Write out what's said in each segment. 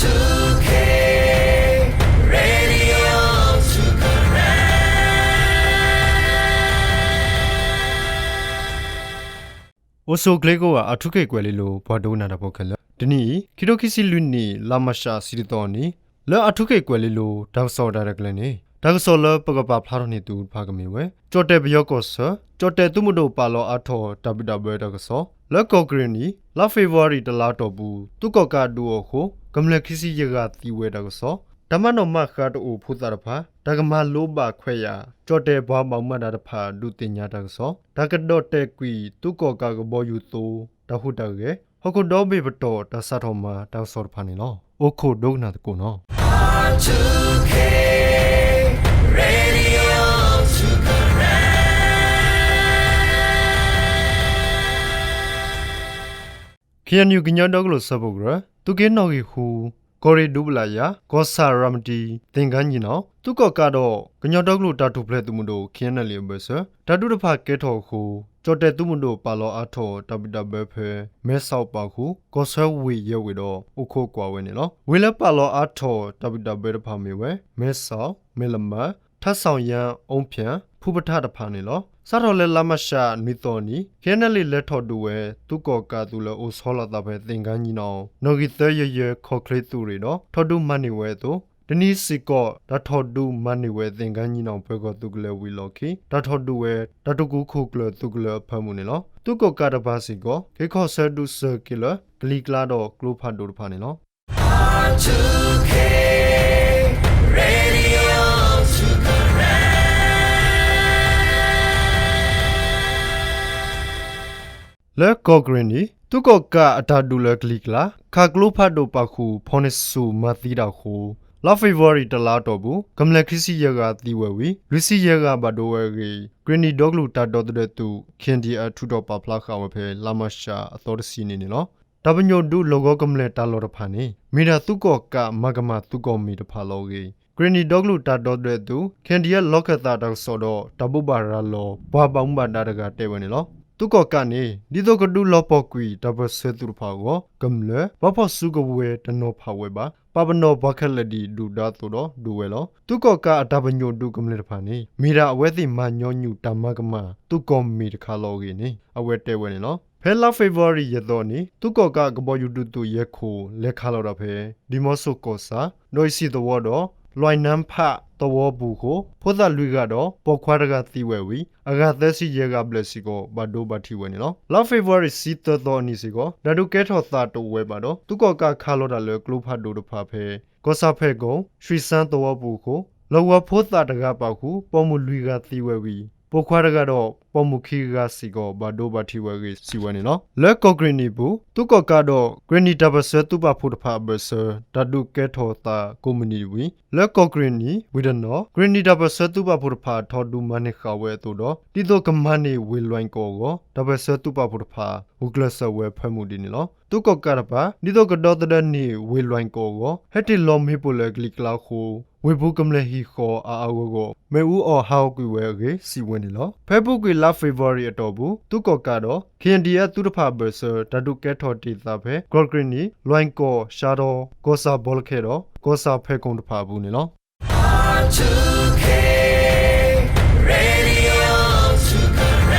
two K Radio two Karen အိၣ်ဆူၣ်အိၣ်ချ့ကိးဂၤ အၣ်ထူခ့ၣ်ကွဲၤလ့လိၤ ပှၤဒိကနၣ်တၢ်ဖိခဲလၢာ်, တနံၤအံၤ ခံထိခံဆံလွံၢ်နံၣ် လါမၤရှး တဆံတသီအနံၤ လၢအၣ်ထူခ့ၣ်ကွဲၤလ့လိၤ တၢ်ကစီၣ်တၢ်ရဲၣ်တၢ်ကျဲၤန့ၣ် တၢ်ကစီၣ်လၢပကပာ်ဖျါထီၣ်န့ၢ်သုတဖၣ်ကမ့ၢ်ဝဲ ကၠီၣ်တဲၣ်ပယီၤကီၢ်ဆၢ ကၠီၣ်တဲၣ်သုးမုၢ်ဒိၣ်ပာ်လီၤအါထီၣ်တၢ်ဘံၣ်တၢ်ဘၢတၢ်ကစီၣ်, လၢကီၢ်ကရ့ၣ်နံၣ် လါဖ့ၤဘြူၤအါရံၤတလါအတီၢ်ပူၤ သုးကီၣ်ကးဒုးအီၤအဃိ ကမျၢၢ်ခံဆံယဲၢ်ဂၤသံဝဲတၢ်ကစီၣ်, တၢ်မၤနီၣ်မၤဃါတအိၣ်ဖိသၣ်တဖၣ် တၢ်ကမၤလိဘၣ်ခွဲးယာ် ကၠီၣ်တဲၣ်ပှၤဘၣ်မူဘၣ်ဒါတဖၣ် ဒုးသ့ၣ်ညါတၢ်ကစီၣ်, တၢ်ကဒီးတဲာ်ကွံာ်သုးကီၣ်ကးကဘီယူၤသိ တၢ်ဟူးတၢ်ဂဲၤ, ဟီၣ်ခိၣ်ဒီဘ့ၣ်ပတီၢ်တၢ်စးထီၣ်မၤတၢ်ကစီၣ်တဖၣ်န့ၣ်လီၤ. အိၣ်ခိးဒိကနၣ်သကိးနီၤ. K N U ကညီဒီကလုာ်စၢဖှိၣ်ကရၢ, သုးက့နီၣ်ဂံၢ်ဃု, ကီၢ်ရ့ၣ်ဒူပလးယၤ, ကီၢ်ဆၣ်ရၤမတံ, သ့ၣ်ကါညီနီၣ်, သုးကီၣ်ကးဒီး ကညီဒီကလုာ်တၢ်ထူၣ်ဖျဲးသုးမုၢ်ဒိၣ် K N L A အဘၢၣ်စၢၤ တၢ်ဒုးတဖၣ်ကဲထီၣ်အဃိ ကၠီၣ်တဲၣ်သုးမုၢ်ဒိၣ်ပာ်လီၤအါထီၣ်တၢ်ဘံၣ်တၢ်ဘၢဖဲ မဲဆီးပာ်ဃုာ် ကီၢ်ဆၢဝ့ၢ်ယဲၢ်ဝ့ၢ်ဒီး အိၣ်ခိးကွၢ်ဝဲန့ၣ်လီၤ. ဝ့ၢ်လၢပာ်လီၤအါထီၣ်တၢ်ဘံၣ်တၢ်ဘၢတဖၣ်မ့ၢ်ဝဲ မဲဆီး, မဲၣ်လမး, ထၣ်ဆီၣ်ယါ, အူဖၠၣ်, ဖုပထၣ်တဖၣ်န့ၣ်လီၤ. စးထီၣ်လၢလါမၤရှးနွံသီအနံၤ K N L A လဲၤထီၣ်ဒုးဝဲ သုးကီၣ်ကးအသုးလၢအိၣ်ဆီလီၤအသးဖဲသ့ၣ်ကါညီနီၣ် နီၣ်ဂံၢ်သၢယဲၢ်ယဲၢ် ခီၣ်ချ့သုးရ့ၣ်ဒီး ထီၣ်ဒုးမၤန့ၢ်ဝဲအသိး တနံၤစ့ၢ်ကီး တၢ်ထီၣ်ဒုးမၤန့ၢ်ဝဲသ့ၣ်ကါညီနီၣ်ပၢၤကီၢ်သုးကလၢၤဝံၤအလီၢ်ခံ တၢ်ထီၣ်ဒုးဝဲ တၢ်တကူခိၣ်ကျၢၢ်သုးကလၢၤအဖၢမုၢ်န့ၣ်လီၤ. သုးကီၣ်ကးတဖၣ်စ့ၢ်ကီး က့ၤခီၣ်ဆၢဒုးစၢၤက့ၤလၢ ကလံၤကျါဒီးကျိဖးဒိၣ်တဖၣ်န့ၣ်လီၤ. လၢကီၢ်ကရ့ၣ်နံၣ် သုးကီၣ်ကးအတၢ်ဒုးလၢကလံၤကျါ ခးကျိဖးဒိၣ်ပာ်ဃုာ် ဖီၣ်န့ၢ်ဆူၣ်မၤသံတၢ်အဃိ လါဖ့ၤဘြူၤအါရံၤတလါအတီၢ်ပူၤ ကမျၢၢ်ခံဆံယဲၢ်ဂၤသံဝဲဝံၤ လွံၢ်ဆံယဲၢ်ဂၤဘၣ်ဒိဝဲအဂ့ၢ် ကရ့ၣ်နံၣ်ဒီကလုာ်တၢ်ဒီသဒၢသုး K N D F ထုးထီၣ်ပာ်ဖျါဃာ်ဝဲဖဲ လါမၤရှးအသီတဆံနံၤန့ၣ်လီၤ. တၢ်ပညိၣ်ဒုးလီၢ်ကဝီၤကမျၢၢ်တၢ်လီၢ်တဖၣ်န့ၣ် မ့ၢ်ဒၣ်သုးကီၣ်ကးမၤကမၣ်သုးကီၢ်မ့ၢ်တဖၣ်လီၤအဂ့ၢ် ကရ့ၣ်နံၣ်ဒီကလုာ်တၢ်ဒီသဒၢသုး K N D F လီၢ်ခၢၣ်သးတၢ်ကစီၣ်ဒီး တၢ်ဘိးဘၣ်ရၤလီၤ ပှၤဘၣ်မူဘၣ်ဒါတဂၤတဲဝဲန့ၣ်လီၤ. သုးကီၣ်ကးန့ၣ် ဒ်သိးကဒုးလီၤပှီၢ်ကွံာ်တၢ်ပၢၢ်ဆၢသုးတဖၣ်အဂီၢ် ကမျၢၢ် ပှၤဖီၣ်စုကဝဲၤတနီၤဖးဝဲဘၣ် ပာ်ပနီၣ်ပှၤခဲလၢာ်ဒ်ဒုၣ်ဒါအသိးဒီးဒုးဝဲလီၤ. သုးကီၣ်ကးအတၢ်ပညိၣ်ဒုးကမျၢၢ်တဖၣ်န့ၣ် မ့ၢ်ဒၣ်အဝဲသ့ၣ်မၤညီနုၢ်တၢ်မၤကမၣ်သုးကီၢ်မ့ၢ်တခါလီၤအဂ့ၢ်န့ၣ် အဝဲတဲဝဲန့ၣ်လီၤ. ဖဲလါဖ့ၤဘြူၤအါရံၤယဲၢ်သီအနံၤ သုးကီၣ်ကးကဘီယူၤဒုးသုးယဲၢ်ခိၣ် လဲၤခးလီၤတၢ်ဖဲ ဒံမီစိၣ်ကီၢ်ဆၣ် ဒီးအံၣ်စံၣ်သဝီဒီး လွဲၢ်နၢဖးသဝီပူၤအဃိ ဖိသၣ်လွံၢ်ဂၤဒီး ပိာ်ခွါတဂၤသံဝဲဝံၤ အဂၤသၢဆံယဲၢ်ဂၤဘျဲၣ်စ့ၢ်ကီး ဘၣ်ဒိဘၣ်ထံးဝဲန့ၣ်လီၤ. လါဖ့ၤဘြူၤအါရံၤဆံသၢသီအနံၤစ့ၢ်ကီး တၢ်ဒုးကဲထီၣ်သးတအိၣ်ဝဲဘၣ်ဒီး သုးကီၣ်ကးခးလီၤတၢ်လၢကျိဖးဒိၣ်တဖၣ်ဖဲ ကီၢ်ဆၣ်ဖဲၣ်ကိာ် ရွှေစံသဝီပူၤအဃိ လီၢ်ကဝီၤဖိသၣ်တဂၤပာ်ဃုာ် ပိာ်မုၣ်လွံၢ်ဂၤသံဝဲဝံၤ ပိာ်ခွါတဂၤဒီး ပိာ်မုၣ်ခံဂၤစ့ၢ်ကီး ဘၣ်ဒိဘၣ်ထံးဝဲအဂ့ၢ် စံးဝဲန့ၣ်လီၤ. လၢကီၢ်ကရ့ၣ်နံၣ်အပူၤ သုးကီၣ်ကးဒီး ကရ့ၣ်နံၣ်တၢ်ပၢၢ်ဆၢသုးပာ်ဖှိၣ်တဖၣ်အဘၢၣ်စၢၤ တၢ်ဒုးကဲထီၣ်သးကိးမုၢ်နံၤဝံၤ လၢကီၢ်ကရ့ၣ်နံၣ်ဝံၤတနီၤ ကရ့ၣ်နံၣ်တၢ်ပၢၢ်ဆၢသုးပာ်ဖှိၣ်တဖၣ် ထီၣ်ဒုးမၤန့ၢ်ဃာ်ဝဲအသိးဒီး ဒ်သိးကမၤန့ၢ်ဝ့ၢ်လွဲၢ်ကီၢ်အဂီၢ် တၢ်ပၢၢ်ဆၢသုးပာ်ဖှိၣ်တဖၣ် ဂုာ်ကျဲးစၢးဝဲဖၢမုၢ်ဒ်န့ၣ်လီၤ. သုးကီၣ်ကးတဖၣ် ဒ်သိးကဒီသဒၢန့ၢ်ဝ့ၢ်လွဲၢ်ကီၢ်အဂီၢ် ဟဲတ့ၢ်လီၤမ့ၣ်ပိၢ်လၢကလံၤကျါအဃိ ဝ့ၢ်ပူၤကမျၢၢ်ဟံၣ်ဃီအအါအါဂီၢ်ဂီၢ် မ့ၣ်အူအီၣ်ဟးဂီၤကွံာ်ဝဲအဂ့ၢ် စံးဝဲန့ၣ်လီၤ. ဖဲအပူၤကွံာ်လါဖ့ၤဘြူၤအါရံၤအတီၢ်ပူၤ သုးကီၣ်ကးဒီး K N D F သုးတဖၣ်အဘၢၣ်စၢၤ တၢ်ဒုးကဲထီၣ်တ့ၢ်သးဖဲ ကီၢ်ကရ့ၣ်နံၣ် လွဲၢ်ကီၢ် ရှါဒီ ကီၢ်ဆၣ်ဘီလခဲဒီး ကီၢ်ဆၣ်ဖဲၣ်ကိာ်တဖၣ်အပူၤန့ၣ်လီၤ.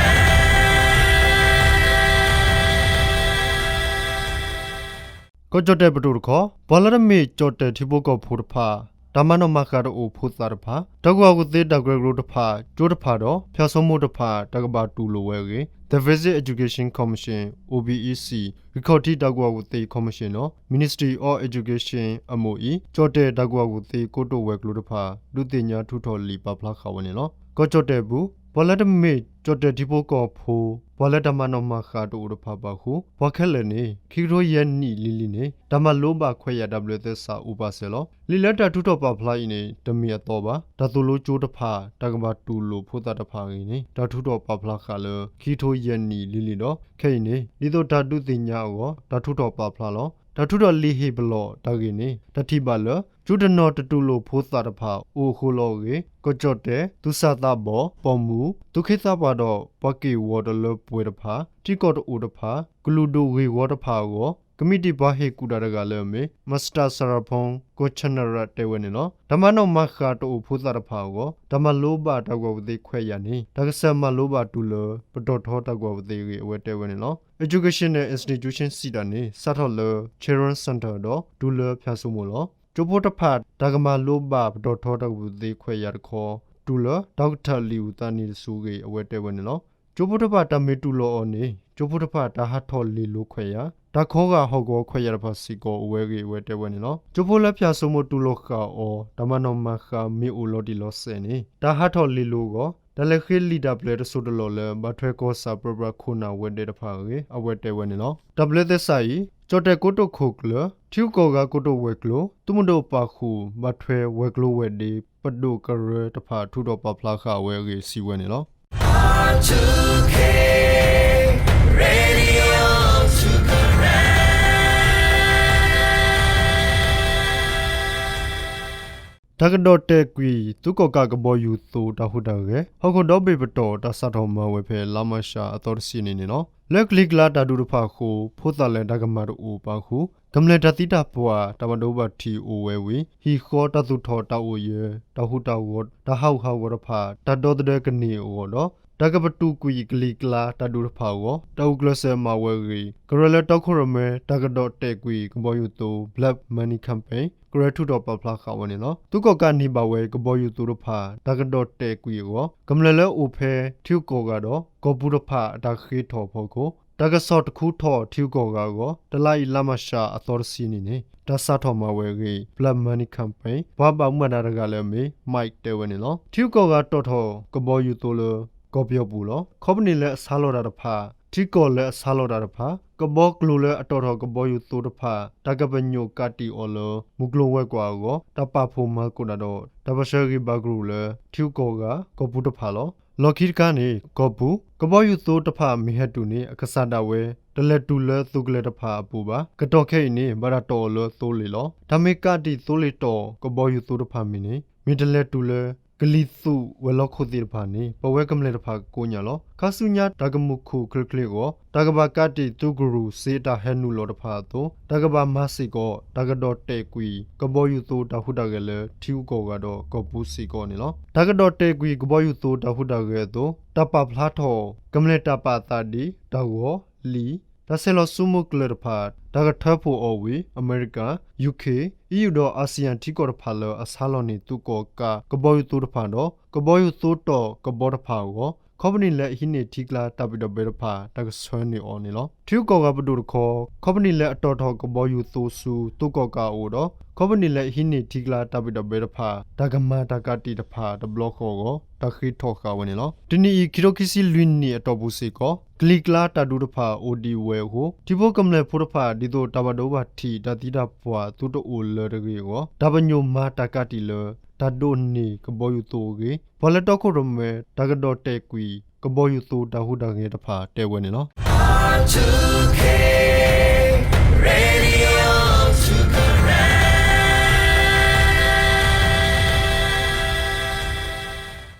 ကီၢ်ကၠီၣ်တဲၣ်ပဒိၣ်တခီ ပှၤလၢတမ့ၢ်ကၠီၣ်တဲၣ်ထံဖိကီၢ်ဖိတဖၣ် တၢ်မၤနီၣ်မၤဃါတအိၣ်ဖိသၣ်တဖၣ် တၢ်ကူၣ်ဘၣ်ကူၣ်သ့တၢ်ကရၢကရိတဖၣ် ကၠိတဖၣ်ဒီး ဖၠၣ်စိမိတဖၣ် တၢ်ကဘၣ်တူၢ်လိာ်ဝဲအဂ့ၢ် The Basic Education Commission, O B E C ဂံၢ်ခီၣ်ထံးတၢ်ကူၣ်ဘၣ်ကူၣ်သ့ ခီၣ်မံၣ်ၡ့ၣ်ဒီး Ministry of Education အမိၢ်အံၤ ကၠီၣ်တဲၣ်တၢ်ကူၣ်ဘၣ်ကူၣ်သ့ကိတိာ်ဝဲၤကျိၤတဖၣ် ဒုးသ့ၣ်ညါထုးထီၣ်လံာ်ပာ်ဖျါဃာ်ဝဲန့ၣ်လီၤ. ကီၢ်ကၠီၣ်တဲၣ်အပူၤ ပှၤလၢတမ့ၢ်ကၠီၣ်တဲၣ်ထံဖိကီၢ်ဖိ ပှၤလၢတၢ်မၤနီၣ်မၤဃါတအိၣ်တဖၣ်ပာ်ဃုာ် ပှၤခဲလၢာ်န့ၣ် ခံကထိယဲၢ်နံၣ်လံၤလံၤန့ၣ် တၢ်မၤလိဘၣ်ခွဲးယာ်တၢ်ဘျၢသဲစးအိၣ်ပာ်စၢၤလီၤ. လံာ်လၢတၢ်ထုးထီၣ်ပာ်ဖျါအံၤန့ၣ် တမ့ၢ်အသီဘၣ်. တၢ်သိၣ်လိကၠိတဖၣ် တၢ်ကဘၣ်တူၢ်လိာ်ဖိသၣ်တဖၣ်အဂ့ၢ်န့ၣ် တၢ်ထုးထီၣ်ပာ်ဖျါဃာ်လၢ ခံကထိယဲၢ်နံၣ်လံၤလံၤဒီး ခဲအံၤန့ၣ် ဒ်သိးတၢ်ဒုးသ့ၣ်ညါအဂီၢ် တၢ်ထုးထီၣ်ပာ်ဖျါလီၤ. တၢ်ထုးထီၣ်လံာ်ဟ့ၣ်ပလီၢ်တၢ်ဂ့ၢ်န့ၣ် တၢ်ထံၣ်ဘၣ်လၢ ကၠိတနီၤတတူၢ်လိာ်ဖိသၣ်တဖၣ်အိၣ်အဃိလီၤအဂ့ၢ် ကီၢ်ကၠီၣ်တဲၣ်, သူၣ်စၢ်သးဘီၣ်, ပိာ်မုၣ်, သူၣ်ခ့သးပှၢ်ဒီး ပှၤက့ၢ်ဂီၤတလၢပှဲၤတဖၣ်, ထံကီၢ်တအိၣ်တဖၣ်, ကလုာ်ဒူၣ်ဂ့ၢ်ဝီတဖၣ်အဂီၢ် ကမံးတံာ်ပှၤဟ့ၣ်ကူၣ်တၢ်တဂၤလၢအမ့ၢ် Mister Sarapong Kochanara တဲဝဲန့ၣ်လီၤ. တၢ်မၤနီၣ်မၤဃၣ်တအိၣ်ဖိသၣ်တဖၣ်အဂီၢ် တၢ်မၤလိဘၣ်တၢ်ကူၣ်ဘၣ်ကူၣ်သ့ခွဲးယာ်န့ၣ် တၢ်ကစၢ်မၤလိဘၣ်တုၤလၢ ပတီၢ်ထီတၢ်ကူၣ်ဘၣ်ကူၣ်သ့အဂ့ၢ် အဝဲတဲဝဲန့ၣ်လီၤ. Educational Institution စံးတၢ်န့ၣ် စးထီၣ်လၢ Children's Centre ဒီးတုၤလၢဖၠၣ်စိမိၤလီၤ. ကၠိဖိတဖၣ် တၢ်ကမၤလိဘၣ်ပတီၢ်ထီတၢ်ကူၣ်ဘၣ်ကူၣ်သ့ခွဲးယာ်တခီ တုၤလၢ ဒီကထၢၣ်လံာ်အုၣ်သးနံၤတစုအဂ့ၢ် အဝဲတဲဝဲန့ၣ်လီၤ. ကၠိဖိတဖၣ်တၢ်မ့ၢ်တူၢ်လိာ်အီၤန့ၣ် ကၠိဖိတဖၣ်တၢ်ဟးထီၣ်လ့ၤလိၤခွဲးယာ်, တၢ်ခီဂာ်ဟီၣ်ကဝီၤခွဲးယာ်တဖၣ်စ့ၢ်ကီးအိၣ်ဝဲအဂ့ၢ် အဝဲတဲဝဲန့ၣ်လီၤ. ကၠိဖိလၢဖၠၣ်စိမိၤတူၢ်လိာ်ဃာ်အီၤ တၢ်မၤနီၣ်မၤဃၣ်မ့ၢ်အိၣ်လီၤတံၢ်လီၤဆဲးန့ၣ် တၢ်ဟးထီၣ်လ့ၤလိၤအဂီၢ် တၢ်လဲၤဃ့လံာ်တၢ်ပျဲတစိၢ်တလီၢ်လၢ ဘၣ်ထွဲကီၢ်ဆၣ်ပၢပြးခိၣ်နၢ်ဝဲၤဒၢးတဖၣ်အဂ့ၢ် အဝဲတဲဝဲန့ၣ်လီၤ. တၢ်ဘျၢသဲစးအံၤ ကၠီၣ်တဲၣ်ကိတိာ်ခိၣ်ကျၢၢ် ထံဂုၤကီၢ်ဂၤကိတိာ်ဝဲၤကျိၤ သုးမုၢ်ဒိၣ်ပာ်ဃုာ် ဘၣ်ထွဲဝဲၤကျိၤဝဲၤဒ့ ပဒိၣ်ကရၢတဖၣ် ထုးထီၣ်ပာ်ဖျါဃာ်ဝဲအဂ့ၢ် စံးဝဲန့ၣ်လီၤ. တၢ်ကဒီးတဲာ်ကွံာ် သုးကီၣ်ကးကဘီယူၤသိတၢ်ဟူးတၢ်ဂဲၤ ဟီၣ်ခိၣ်ဒီဘ့ၣ်ပတီၢ် တၢ်စးထီၣ်မၤဝဲဖဲလါမၢ်ၡးအသီတဆံနံၤန့ၣ်လီၤ. လၢကလံၤကျါတၢ်ဒုးတဖၣ်အဃိ ဖိသၣ်လၢတၢ်ကမၣ်တအိၣ်ပာ်ဃုာ် ကမျၢၢ်တၢ်သံတၢ်ပှၢ် တၢ်ဘၣ်ဒိဘၣ်ထံးအိၣ်ဝဲဝံၤ ဟံၣ်ဃီတၢ်သူၣ်ထီၣ်တၢ်အိၣ်ယၢၤ တၢ်ဟူးတၢ်ဂဲၤ တၢ်ဟးဂူာ်ဟးဂီၤတဖၣ် တၢ်ဒီသဒၢကန့ၢ်အဂီၢ်ဒီး တၢ်ကပတုာ်ကွံာ်ကလံၤကျါတၢ်ဒုးတဖၣ်အဂီၢ် တၢ်ဂုာ်ကျဲးစၢးမၤဝဲအဂ့ၢ် ကရၢလၢတီခိၣ်ရိၣ်မဲ တၢ်ကဒီးတဲာ်ကွံာ်ကဘီယူၤသိ Blood Money Campaign ကရၢထုးထီၣ်ပာ်ဖျါဃာ်ဝဲန့ၣ်လီၤ. သုးကီၣ်ကးန့ၢ်ဘၣ်ဝဲကဘီယူၤသိတဖၣ် တၢ်ကဒီးတဲာ်ကွံာ်အဂီၢ် ကမျၢၢ်လၢအိၣ်ဖဲထံဂုၤကီၢ်ဂၤဒီး ကီၢ်ပူၤတဖၣ်အတၢ်ဃ့ထီၣ်အဖီခိၣ် တၢ်ကဆီၣ်တခူထီၣ်ထံဂုၤကီၢ်ဂၤအဂီၢ် တလါအံၤလါမၢ်ၡးအသီတဆံနံၤန့ၣ် တၢ်စးထီၣ်မၤဝဲအဂ့ၢ် Blood Money Campaign ပှၤဘၣ်မူဘၣ်ဒါတဂၤလၢအမ့ၢ် Mike တဲဝဲန့ၣ်လီၤ. ထံဂုၤကီၢ်ဂၤတီၣ်ထီၣ်ကဘီယူၤသိလၢ ကီၢ်ပယီၤပူၤလီၤ. ခီပနံၣ်လၢအဆါလီၤတၢ်တဖၣ်, ထံကီၢ်လၢအဆါလီၤတၢ်တဖၣ်, ကဘီကျိၤလၢအတီၣ်ထီၣ်ကဘီယူၤသိတဖၣ် တၢ်ကပညိၣ်ကးတံာ်အီၤလၢ မုၢ်ကျိၤဝဲၤကွာ်အဂီၢ် တၢ်ပာ်ဖှိၣ်မၤသကိးတၢ်ဒီး တၢ်ပၢၢ်ဆၢဂံၢ်ဘါကရူၢ်လၢ ထံဂုၤကီၢ်ဂၤ ကီၢ်ပူၤတဖၣ်လီၤ. လီၢ်ခံတခါန့ၣ် ကီၢ်ပူၤ ကဘီယူၤသိတဖၣ်မ့ၢ်ဟဲတုၤန့ၣ် အကစၢ်ဒၣ်ဝဲ တလဲၤတုၤလၢသုးကလၢၤတဖၣ်အပူၤဘၣ်. ကတီၢ်ခဲအံၤန့ၣ် ဘၣ်တၢ်တီၣ်အီၤလၢသိလ့ၣ်လီၤ. တၢ်မ့ၢ်ကးတံာ်သိလ့ၣ်တီၣ် ကဘီယူၤသိတဖၣ်မ့ၢ်န့ၣ် မ့ၢ်တလဲၤတုၤလၢ ကလံၤသူးဝဲၤလီၢ်ခိၣ်သ့ၣ်တဖၣ်န့ၣ် ပဝဲကမျၢၢ်တဖၣ်ကကိညၣ်လီၤ. ခါဆူညါတၢ်ကမူးခိၣ်ချ့ချ့အဂီၢ် တၢ်ကဘၣ်ကးတံာ်သုးကရူၢ် စ့အတၢ်ဟဲနုာ်လီၤတဖၣ်အသိး တၢ်ကဘၣ်မၤစ့ၢ်ကီး တၢ်ကဒီးတဲာ်ကွံာ် ကဘီယူၤသိတၢ်ဟူးတၢ်ဂဲၤလၢ ထံဂုၤကီၢ်ဂၤဒီးကီၢ်ပူၤစ့ၢ်ကီးန့ၣ်လီၤ. တၢ်ကဒီးတဲာ်ကွံာ်ကဘီယူၤသိတၢ်ဟူးတၢ်ဂဲၤအသိး တၢ်ပာ်ဖျါထီၣ် ကမျၢၢ်တၢ်ပာ်အသးဒ် တၢ်ဂီၤ, လံာ်, တၢ်ဆဲးလီၤစုမုၢ်ကျၢၢ်တဖၣ် တၢ်ကထၢဖှိၣ်အီၤဝံၤ အမဲရကၤ, ယူခ့ၣ်, အံၣ်ယူၣ်ဒီး အၣ်စံၣ်ယၣ်ထံကီၢ်တဖၣ်လၢအဆါလီၤန့ၢ်သုးကီၣ်ကးကဘီယူၤသိတဖၣ်ဒီး ကဘီယူၤသိတီၣ်ကဘီတဖၣ်အဂီၢ် ခီပနံၣ်လၢအဟံးန့ၢ်ထံကျါတၢ်ဘံၣ်တၢ်ဘၢတဖၣ် တၢ်ကဆှၢန့ၢ်အီၤန့ၣ်လီၤ. ထံဂုၤကီၢ်ဂၤပဒိၣ်တခီ ခီပနံၣ်လၢအတီၣ်ထီၣ်ကဘီယူၤသိဆူ သုးကီၣ်ကးအအိၣ်ဒီး ခီပနံၣ်လၢအဟံးန့ၢ်ထံကျါတၢ်ဘံၣ်တၢ်ဘၢတဖၣ် တၢ်ကမၤတၢ်ကးတံာ်တဖၣ်တဘျီဃီအဂီၢ် တၢ်ဃ့ထီၣ်ဃာ်ဝဲန့ၣ်လီၤ. တနံၤအံၤ ခံကထိခံဆံလွံၢ်နံၣ်အတီၢ်ပူၤစ့ၢ်ကီး ကလံၤကျါတၢ်ဒုးတဖၣ်အိၣ်ဒံးဝဲအဃိ ထံဖိကမျၢၢ်ဖိတဖၣ် ဒ်သိးတၢ်ဘၣ်ဒိဘၣ်ထံးတၢ်သံတၢ်ပှၢ်သုတအိၣ်လၢၤတဂ့ၤအဂီၢ် တၢ်ပညိၣ်မၤတၢ်ကးတံာ်လၢ တၢ်ဒိးန့ၢ်ကဘီယူၤသိအဂ့ၢ် ပှၤလၢတီခိၣ်ရိၣ်မဲ တၢ်ကဒီးတဲာ်ကွံာ် ကဘီယူၤသိတၢ်ဟူးတၢ်ဂဲၤတဖၣ်တဲဝဲန့ၣ်လီၤ.